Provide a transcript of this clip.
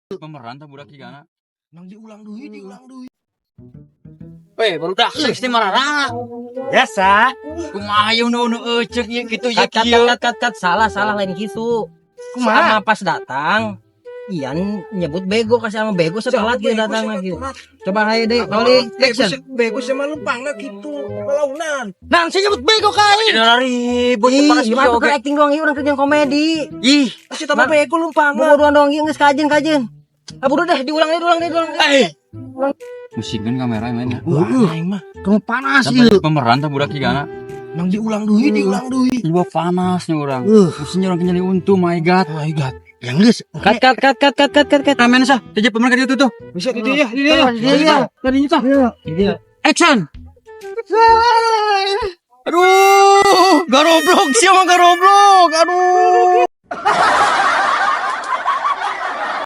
Pemeran tah budak gigana. Nang diulang deui, diulang deui. Weh, barudak seks teh mararang. Biasa. Kumaha ieu nu nu eceuk ieu kitu ieu Cut, cut, kieu. Cut, cut, cut. Salah, salah, lain gitu. Kumaha? Sama pas datang, Ian nyebut bego, kasih sama bego setelah dia datang lagi. Coba hayo deh, rolling, action. Bego sama lempangna gitu. Malaunan. Nah, saya nyebut bego kali. Ini ribut. Ih, Panas gimana kieu tuh oge. Acting doang, ieu urang kerjaan komedi. Ih, Masih tambah bego lempangna. Bodohan doang ieu geus kajen kajen. Ah, udah deh, diulang deh, diulang deh, diulang deh. Eh. Musingkeun kamera mainnya. Wah, aing mah. Kamu panas Sampai pemeran tah budak gigana. Nang diulang deui, diulang deui. Ieu panasnya urang. Pusingnya urang nyali untung, my God. Oh my God. Yang geus. Cut, cut, cut, cut, cut, cut, cut, cut. Ramen sah, jadi pemeran ka dieu tuh tuh. Bisa di dia, di dia. Di dia. Tadinya tah. Iya. Action. Aduh, garoblok, siapa garoblok? Aduh.